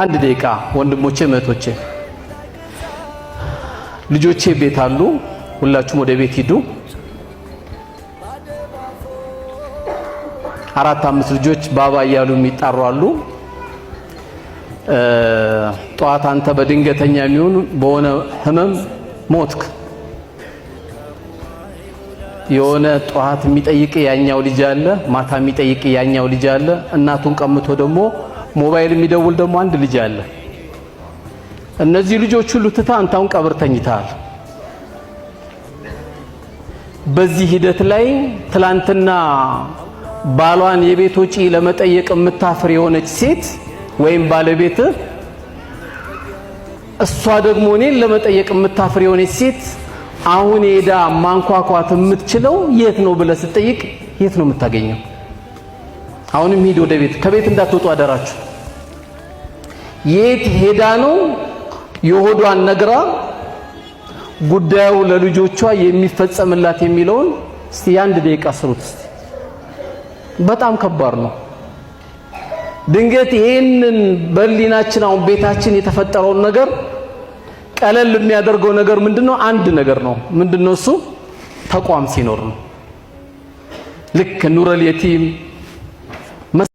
አንድ ደቂቃ ወንድሞቼ፣ እህቶቼ፣ ልጆቼ ቤት አሉ። ሁላችሁም ወደ ቤት ሂዱ። አራት አምስት ልጆች ባባ እያሉ የሚጣሩ አሉ። ጠዋት አንተ በድንገተኛ የሚሆን በሆነ ህመም ሞትክ። የሆነ ጠዋት የሚጠይቅ ያኛው ልጅ አለ፣ ማታ የሚጠይቅ ያኛው ልጅ አለ። እናቱን ቀምቶ ደግሞ ሞባይል የሚደውል ደግሞ አንድ ልጅ አለ። እነዚህ ልጆች ሁሉ ትታ አንተ አሁን ቀብር ተኝተሃል። በዚህ ሂደት ላይ ትላንትና ባሏን የቤት ወጪ ለመጠየቅ የምታፍር የሆነች ሴት ወይም ባለቤት፣ እሷ ደግሞ እኔን ለመጠየቅ የምታፍር የሆነች ሴት አሁን ሄዳ ማንኳኳት የምትችለው የት ነው ብለህ ስትጠይቅ የት ነው የምታገኘው? አሁንም ሂድ ወደ ቤት፣ ከቤት እንዳትወጡ አደራችሁ። የት ሄዳ ነው የሆዷን ነግራ ጉዳዩ ለልጆቿ የሚፈጸምላት የሚለውን እስቲ የአንድ ደቂቃ ስሩት እስቲ። በጣም ከባድ ነው። ድንገት ይሄንን በህሊናችን አሁን ቤታችን የተፈጠረውን ነገር ቀለል የሚያደርገው ነገር ምንድነው? አንድ ነገር ነው። ምንድነው እሱ? ተቋም ሲኖር ነው። ልክ ኑረል የቲም